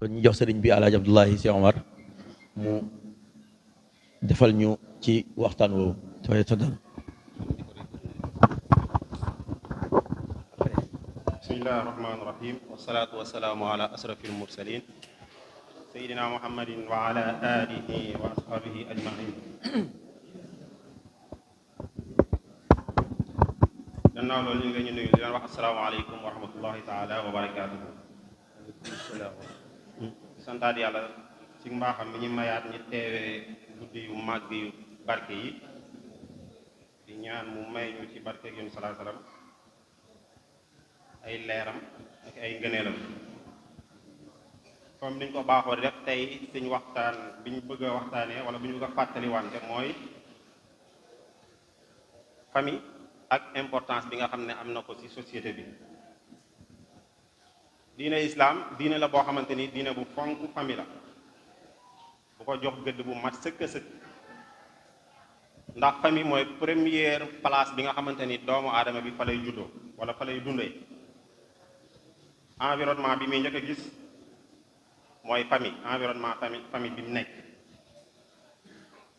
kon ñu jox sëriñ bi Alaaji Abdullahi Si Omar mu defal ñu ci waxtaan woowu taway taddal. bismillahi rahmaani rahim wasalaatu wasalaamu ala asrafil mursalin sayidina muhammadin wa ala alihi wa ashabihi ajmain. gannaaw loolu ñu ngi leen ñu nuyu di leen wax asalaamaaleykum wa rahmatullahi taala wa barakaatuhu. santaat yàlla ci mbaaxam mi ñu mayaat ñi teewee guddi yu màgg yu barke yi di ñaan mu may ñu ci barke ak yéen salaa salaam ay leeram ak ay ngëneelam. comme niñ ko baaxoo def tey suñ waxtaan bi ñu bëgg a waxtaanee wala bi ñu bëgg a fàttali wante mooy famille ak importance bi nga xam ne am na ko ci société bi. diine islam diine la boo xamante ni diine bu fonk famille la bu ko jox gëdd bu mat sëkk sëkk, ndax famille mooy première place bi nga xamante ni doomu aadama bi fa lay juddoo wala fa lay dundee. environnement bi muy njëkk a gis mooy famille, environnement famille bi mu nekk,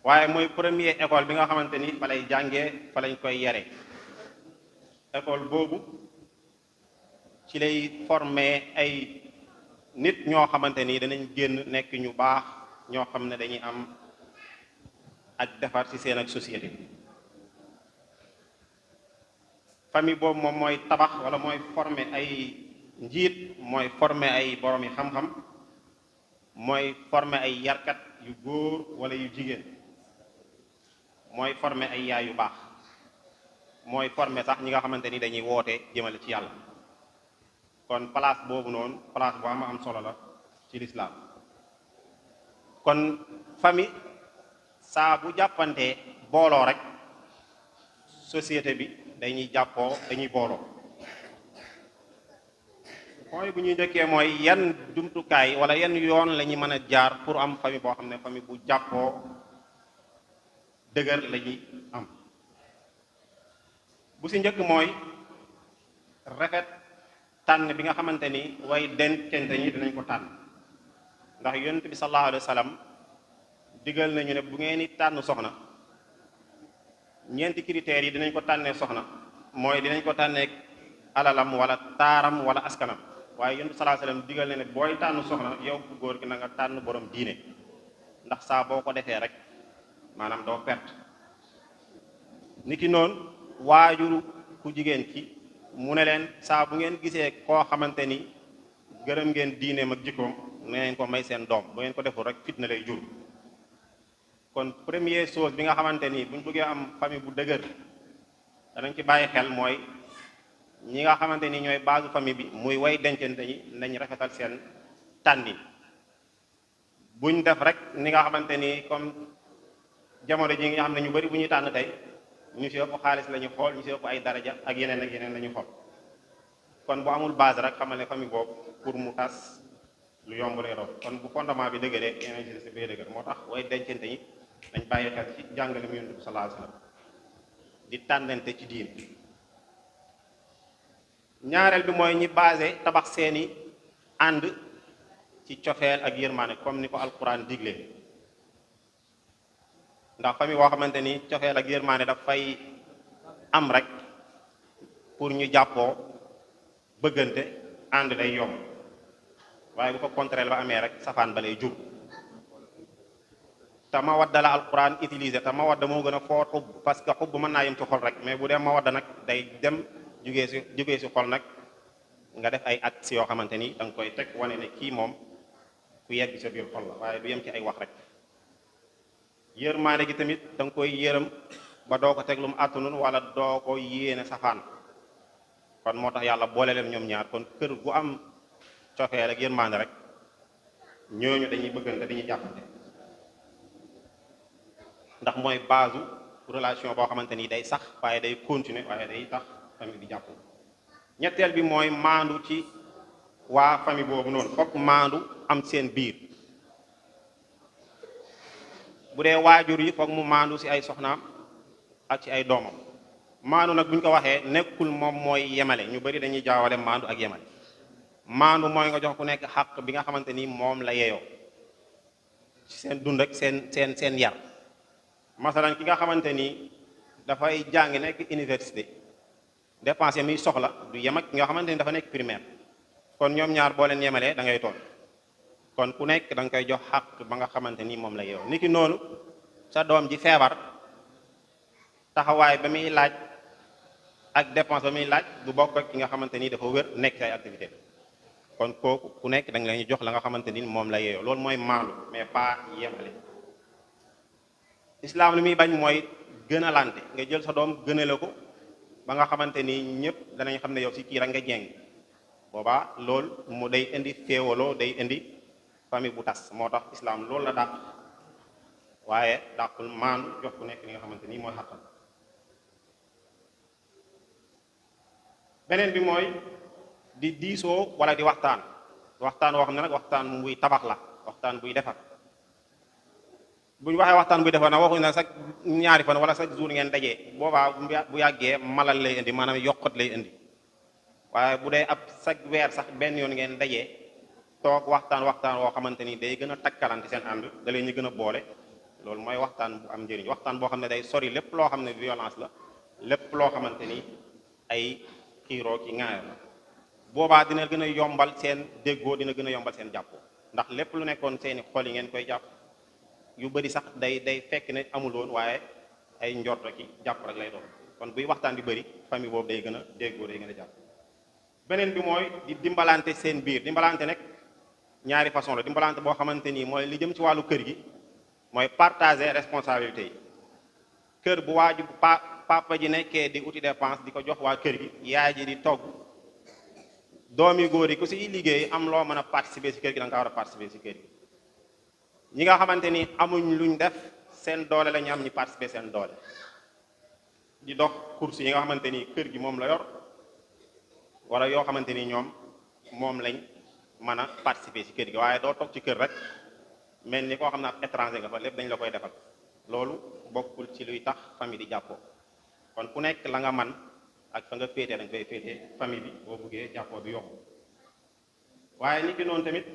waaye mooy première école bi nga xamante ni fa lay jàngee, fa lañ koy yare. école boobu ci lay former ay nit ñoo xamante ni danañ génn nekk ñu baax, ñoo xam ne dañuy am ak defar ci seen ak société. famille boobu moom mooy tabax wala mooy former ay njiit, mooy former ay borom yi xam-xam, mooy former ay yarkat yu góor wala yu jigéen, mooy former ay yaay yu baax, mooy former sax ñi nga xamante ni dañuy woote jëmale ci yàlla. kon place boobu noonu place bu am solo la ci lislaam. kon famille saa bu jàppantee booloo rek société bi dañuy jàppoo, dañuy booloo. mooy bu ñuy njëkkee mooy yan jumtukaay wala yan yoon la ñuy mën a jaar pour am famille boo xam ne famille bu jàppoo dëgër la ñuy am. bu si njëkk mooy rafet tànn bi nga xamante ni way dencante ñi dinañ ko tànn, ndax yonent bi sallallahu alayhi wa sallam digal nañu ne bu ngeen di tànn soxna ñeenti critères yi dinañ ko tànnee soxna, mooy dinañ ko tànnee alalam wala taaram wala askanam. waaye yonent bi sallallahu alayhi wa sallam digal na ne booy tànn soxna yow ku góor gi na nga tànn borom diine, ndax saa boo ko defee rek maanaam doo perte. niki noonu waajuru ku jigéen ki mu ne leen saa bu ngeen gisee koo xamante ni gërëm ngeen diineem ak jikkoom ne ngeen ko may seen doom, bu ngeen ko deful rek fitna lay jur. kon première chose bi nga xamante ni buñ bëggee am famille bu dëgër danañ ci bàyyi xel mooy ñi nga xamante ni ñooy base famille bi muy way dencante ñi nañ rafetal seen tànni. buñ def rek ni nga xamante ni comme jamono ji nga xam ne ñu bari bu ñuy tànn tey ñu si ëpp xaalis la ñu xool, ñu si ëpp ay daraja ak yeneen ak yeneen la ñu xool. kon bu amul base rek xamal ne famille boobu pour mu tas lu yomb lay doon. kon bu fondement bi dëgëree yeneen ci si bee dëgër. moo tax way dencante yi dañ bàyyi xel ci jàngale mu Yonent bi sallallahu alayhi wasallam di tànnante ci diin. ñaareel bi mooy ñi basé tabax seeni ànd ci cofeel ak yërmaane comme ni ko alquran digle, ndax famille boo xamante ni cofeel ak yërmaane daf fay am rek pour ñu jàppoo bëggante ànd day yomb, waaye bu ko contraire ba amee rek safaan ba lay jur. te mawadda la alquran utilisé, te mawadda moo gën a foor xubb, parce que xubb mën naa yem ci xol rek, mais bu dee mawadda nag day dem jugee si xol nag nga def ay actes yoo xamante ni da nga koy teg wane ne kii moom ku yegg sa biir xol la, waaye du yem ci ay wax rek. yërmaane gi tamit da nga koy yërëm ba doo ko teg lu mu àttanul wala doo ko yéene safaan. kon moo tax yàlla boole leen ñoom ñaar. kon kër gu am cofeel ak yërmaane rek ñooñu dañuy bëggante, dañuy jàppante, ndax mooy base relation boo xamante ni day sax waaye day continuer waaye day tax famille bi jàpp. ñetteel bi mooy maandu ci waa famille boobu noonu, fokk maandu am seen biir. bu dee waajur yi foog mu maandu ci ay soxnaam ak ci ay doomam. maandu nag bu ñu ko waxee nekkul moom mooy yemale, ñu bari dañuy jaawale maandu ak yemale. maandu mooy nga jox ku nekk xaq bi nga xamante ni moom la yeyoo ci seen dund ak seen yar. masalan ki nga xamante ni dafay jàng nekk université dépense muy soxla du yem ak ki nga xamante ni dafa nekk primaire, kon ñoom ñaar boo leen yemalee da ngay tooñ. kon ku nekk da nga koy jox xaq ba nga xamante ni moom la yeyoo. niki noonu sa doom ji feebar taxawaay ba muy laaj ak dépense ba muy laaj du bokk ak ki nga xamante ni dafa wér nekk say activité. kon kooku ku nekk da nga leen jox la nga xamante ni moom la yeyoo. loolu mooy maandu mais pas yemale. islam li muy bañ mooy gënalante, nga jël sa doom gënale ko ba nga xamante ni ñëpp danañ xam ne yow si kii rek nga jeng. boobaa loolu mu day indi féewaloo, day indi famille bu tas. moo tax islam loolu la dàq, waaye dàqul maandu jox ku nekk li nga xamante ni mooy xàttan. beneen bi mooy di diisoo wala di waxtaan woo xam ne nag waxtaan buy tabax la, waxtaan buy defar. bu ñu waxee waxtaan buy defar nag waxuñu nag sax ñaari fan wala chaque jour ngeen dajee, boobaa bu yàggee malal lay indi, maanaam yokkat lay indi. waaye bu dee ab chaque weer sax benn yoon ngeen dajee toog waxtaan woo xamante ni day gën a takkalante seen ànd, da leen ñu gën a boole, loolu mooy waxtaan bu am njëriñ. waxtaan boo xam ne day sori lépp loo xam ne violence la, lépp loo xamante ni ay xiiroo ki ŋaayoo la. boobaa dina gën a yombal seen déggoo, dina gën a yombal seen jàppoo, ndax lépp lu nekkoon seeni xol yi ngeen koy jàpp. yu bëri sax day fekk ne amul woon, waaye ay njort ki jàpp rek lay doon. kon buy waxtaan di bëri famille boobu day gën a déggoo, day gën a jàpp. beneen bi mooy di dimbalante seen biir. dimbalante nag ñaari façon la. dimbalante boo xamante nii mooy li jëm ci wàllu kër gi, mooy partager responsabilité yi. kër bu waaju papa ji nekkee di uti dépense di ko jox waa kër gi, yaay ji di togg, doomi góor yi ku si liggéey am loo mën a participer si kër gi da nga war a participer si kër gi. ñi nga xamante ni amuñ luñ def, seen doole la ñu am, ñu participer seen doole. di dox course yi nga xamante ni kër gi moom la yor, wala yoo xamante ni ñoom moom lañ mën a participer ci kër gi, waaye doo toog ci kër rek mel ni koo xam ne ab étranger nga fa, lépp dañ la koy defal. loolu bokkul ci luy tax famille di jàppoo. kon ku nekk la nga man ak fa nga féetee dañ koy féetee famille bi boo buggee jàppoo bi yokku. waaye nit ki noonu tamit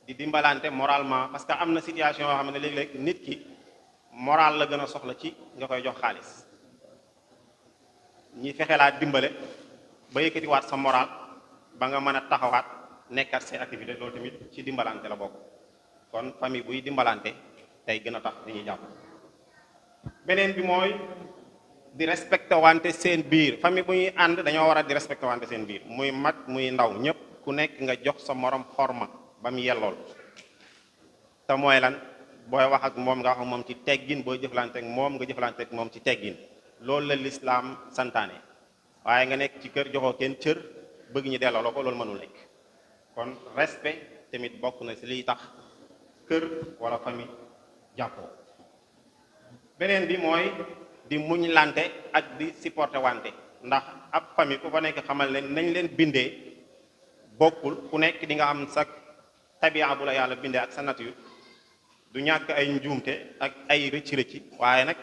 di dimbalante moralement, parce que am na situation yoo xam ne léeg-léeg nit ki moral la gën a soxla ci nga koy jox xaalis. ñi fexe laa dimbale ba yëkkatiwaat sa moral ba nga mën a taxawaat nekkat say activité, loolu tamit ci dimbalante la bokk. kon famille buy dimbalante tey gën a tax dañuy jàpp. beneen bi mooy di respecté wante seen biir. famille bu ñuy ànd dañoo war a di respecté wante seen biir, muy mag muy ndaw, ñëpp ku nekk nga jox sa morom xorma ba mu yellool. te mooy lan? booy wax ak moom nga wax ak moom ci teggin, booy jëflante ak moom nga jëflante ak moom ci teggin. loolu la lislaam santaane. waaye nga nekk ci kër joxoo kenn cër bëgg ñu delloo la ko, loolu mënul nekk. kon respect tamit bokk na ci liy tax kër wala famille jàppoo. beneen bi mooy di muñ lante ak di supporter wante, ndax ab famille ku fa nekk xamal ne nañ leen bindee bokkul. ku nekk di nga am sa tabia bu la yàlla bindee ak sa nature. du ñàkk ay njuumte ak ay rëcci-rëcci, waaye nag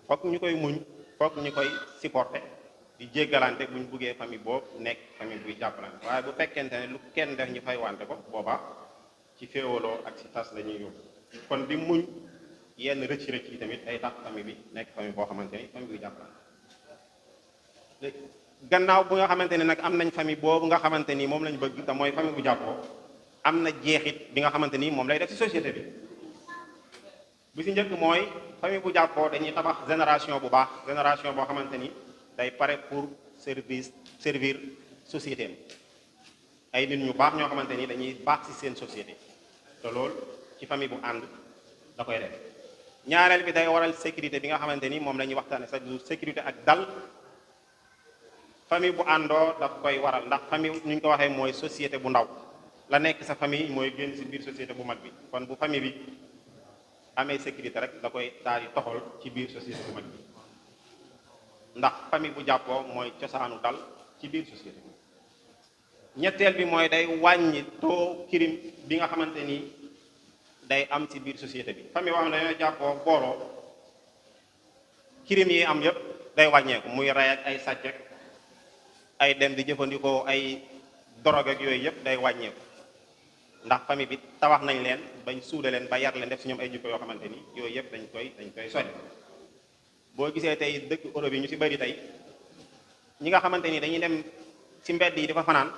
fokk ñu koy muñ, fokk ñu koy supporter di jéggalante buñ buggee famille boobu nekk famille buy jàppalante. waaye bu fekkente ne lu kenn def ñu fay wante ko, booba ci féewaloo ak ci tas la ñuy yóbbu. kon di muñ yenn rëcc-rëcc yi tamit ay tax famille bi nekk famille boo xamante ni famille buy jàppalante. gannaaw bu nga xamante ne nag am nañ famille boobu nga xamante ni moom lañ bëgg te mooy famille bu jàppoo, am na jeexit bi nga xamante ni moom lay def ci société bi. bi si njëkk mooy famille bu jàppoo dañuy tabax génération bu baax, génération boo xamante ni day pare pour servir société am. ay nit ñu baax ñoo xamante ni dañuy baax ci seen société, te loolu ci famille bu ànd da koy def. ñaareel bi day waral sécurité bi nga xamante ni moom la ñuy waxtaane chaque jour, sécurité ak dal. famille bu àndoo daf koy waral, ndax famille ñu ko waxee mooy société bu ndaw. la nekk sa famille mooy génn ci biir société bu mag bi. kon bu famille bi amee sécurité rek da koy daal di toxal ci biir société bu mag bi, ndax famille bu jàppoo mooy cosaanu dal ci biir société bi. ñetteel bi mooy day wàññi taux crime bi nga xamante ni day am ci biir société bi. famille boo xam ne dañoo jàppoo booloo, crime yi am yépp day wàññeeku, muy rey ak ay sàcc ak ay dem di jëfandikoo ay drogue ak yooyu yëpp day wàññeeku ndax famille bi tabax nañ leen bañ suude leen ba yar leen def si ñoom ay jikko yoo xamante ni yooyu yëpp dañ koy sori. boo gisee tey dëkk Europe yi ñu si bëri tey ñi nga xamante ni dañuy dem si mbedd yi di fa fanaan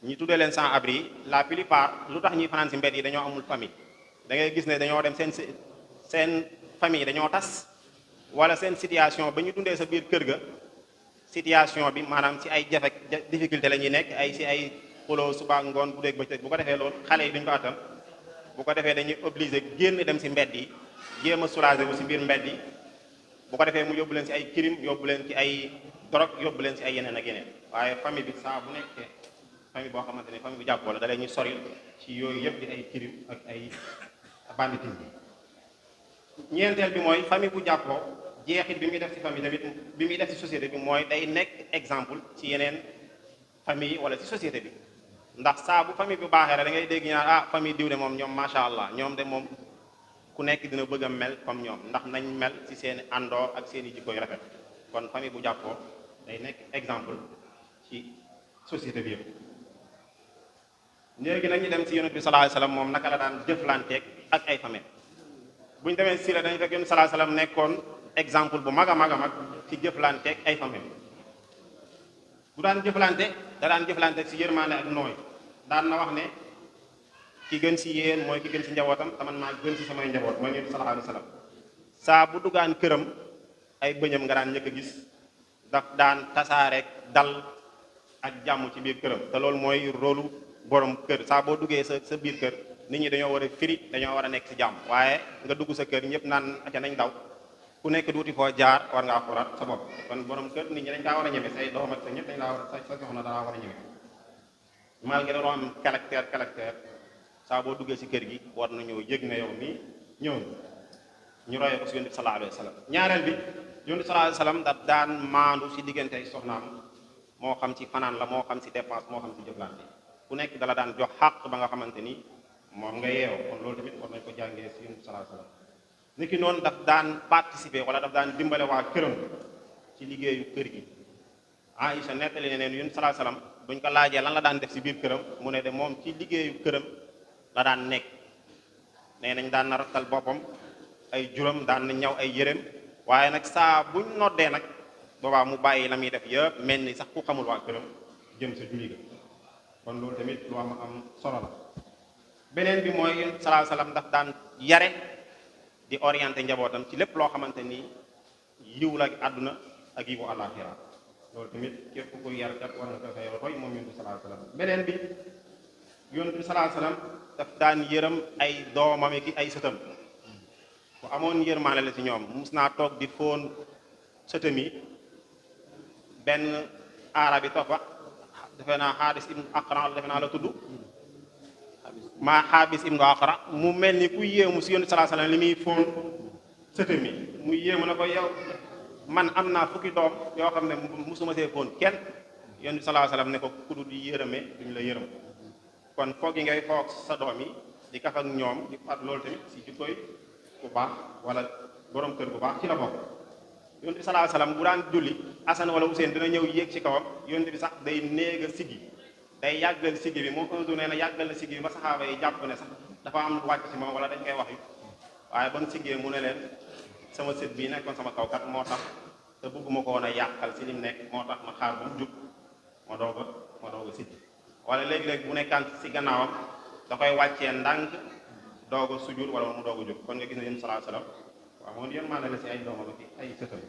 ñi tuddee leen sans abri la plupart lu tax ñuy fanaan si mbedd yi dañoo amul famille. da ngay gis ne dañoo dem seen famille dañoo tas wala seen situation ba ñu dundee sa biir kër ga situation bi maanaam si ay difficulté la ñuy nekk si ay xuloo suba ngoon guddeeg bëccëg bu ko defee loolu xale yi duñ ko attan bu ko defee dañuy obligé génn dem si mbedd yi jéem a soulager bu si biir mbedd yi bu ko defee mu yóbbu leen si ay crime yóbbu leen ci ay drogue yóbbu leen si ay yeneen ak yeneen waaye famille bi saa bu nekkee famille boo xamante ne famille bu jàppoo la da leen ñu sori ci yooyu yëpp di ay crime ak ay banditisme bi ñeenteel bi mooy famille bu jàppoo jeexit bi muy def ci famille tamit bi muy def ci société bi mooy day nekk exemple ci yeneen famille wala ci société bi ndax saa bu famille bu baaxee rek da ngay dégg ñu naan ah famille diw de moom ñoom macha allah ñoom de moom ku nekk dina bëgg a mel comme ñoom ndax nañ mel ci seen i àndoo ak seen i jikko yu rafet kon famille bu jàppoo day nekk exemple ci société bi yëpp. léegi nag ñu dem ci yonent bi sallallahu alayhi wasallam moom naka la daan jëflanteeg ak ay famille bu ñu demee si la dañu fekk yonent sallallahu alayhi wasallam nekkoon exemple bu mag a mag a mag ci jëflanteeg ay famille bu daan jëflante da daan jëflanteeg si yërmaande ak nooy daan na wax ne ki gën si yéen mooy ki gën si njabootam taman maa gën si samay njaboot mooy yonent sallallahu alayhi wasallam saa bu duggaan këram ay bëñam nga daan njëkk a gis daf daan tasaareek dal ak jàmm ci biir këram te loolu mooy rôlu borom kër saa boo duggee sa biir kër nit ñi dañoo war a firi dañoo war a nekk si jàmm waaye nga dugg sa kër ñëpp naan aca nañ daw ku nekk duuti foo jaar war ngaa xoolaat sa bopp kon borom kër nit ñi dañ kaa war a ñeme say doom ak sa ñëpp dañ laa war a sa soxna danaa war a ñeme malgré loo am caractère saa boo duggee si kër gi war na ñëw yëg na yow nii ñëw ñu royee ko si yonent bi sallallahu alayhi wa sallam ñaareel bi yonent bi sallallahu alayhi wa sallam da daan maandu si diggante ay soxnaam moo xam ci fanaan la moo xam si dépense moo xam si jëflante ku nekk dala daan jox xàq ba nga xamante ni moom nga yeew kon loolu tamit war nañ ko jàngee si yonent bi sallallahu alayhi wa sallam ni ki noonu daf daan participer wala daf daan dimbale waa këram ci liggéeyu kër gi Aïcha nettali ne neen yonent sallallahu alayhi wa sallam buñ ko laajee lan la daan def si biir këram mu ne de moom ci liggéeyu këram la daan nekk nee nañ daan na rattal boppam ay juróom daan na ñaw ay yërëm waaye nag saa buñ noddee nag boobaa mu bàyyi la muy def yëpp mel ni sax ku xamul waa këram jëm sa julli ga kon loolu tamit lu am solo la beneen bi mooy yonent sallallahu alayhi wasallam daf daan yare di orienté njabootam ci lépp loo xamante ni yiw la àdduna ak yiwu àllaaxira loolu tamit képp ku koy yar kat war na ko fay roy moom yonent sallallahu alayhi wasallam beneen bi yonent bi sallallahu alayhi wasallam daf daan yërëm ay doomam ki ay sëtam ku amoon yërmaane la ci ñoom mus naa toog di fóon sëtam yi benn aara bi toppa defe naa xaabis ibnu aqra defe naa la tudd maa xaabis ibnu aqra mu mel ni ku yéemu si yonent sallallahu alayhi wasallam li muy fóon sëtam yi mu yéemu na ko yow man am naa fukki doom yoo xam ne musuma see fóon kenn yonent sallallahu alayhi wasallam ne ko ku dul yërëme duñu la yërëm kon foog yi ngay foog sa doom yi di kaf ak ñoom di fat loolu tamit si jikkoy bu baax wala borom kër bu baax ci la bokk yonent bi sallallahu alayhi wasallam bu daan julli Asan wala Useen dina ñëw yéeg ci kawam yonent bi sax day néeg a siggi day yàggal siggi bi moom un jour nee na yàggal na siggi bi ba saxaaba yi jàpp ne sax dafa am lu wàcc ci moom wala dañ koy wax yu waaye ba mu siggee mu ne leen sama sët bii nekkoon sama kawkat moo tax te bëgguma ko woon a yàqal si lim nekk moo tax ma xaar ba mu jub ma doog a siggi wala léegi-léegi bu nekkaan si gannaawam da koy wàccee ndànk doog a sujud wala mu doog a jóg kon nga gis ne yéen sallallahu alayhi wasallam waaw moom yéen maanaam la si ay doomam ak ay sëtam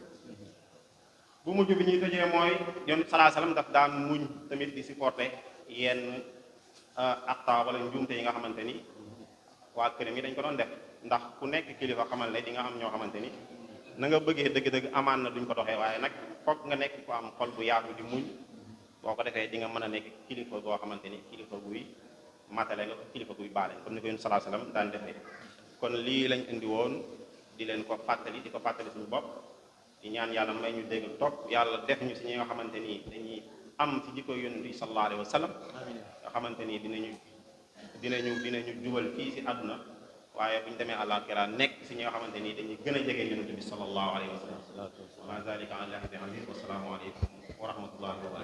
bu mujj bi ñuy tëjee mooy yéen sallallahu alayhi wasallam daf daan muñ tamit di supporter yenn acta wala njuumte yi nga xamante ni waa këram yi dañ ko doon def ndax ku nekk kilifa xamal ne di nga am ñoo xamante ni na nga bëggee dëgg-dëgg amaan na duñ ko doxee waaye nag foog nga nekk ko am xol bu yaatu di muñ boo ko defee di nga mën a nekk kilifa goo xamante ni kilifa guy matale nga kilifa guy baale comme ni ko yéen sallallahu alayhi wasallam daan defee kon lii lañ indi woon di leen ko fàttali di ko fàttali suñu bopp di ñaan yàlla may ñu dégg topp yàlla def ñu si ñi nga xamante ni dañuy am ci jikko yonent bi sallallahu alayhi wasallam nga xamante ni dinañu jubal fii si àdduna waaye bu ñu demee àllaaxira nekk si ñi nga xamante ni dañuy gën a jege yonent bi sallallahu alayhi wasallam wa ma zalika ala allahi bi aziz wa salaamu alaykum wa rahmatullahi wa barakatuh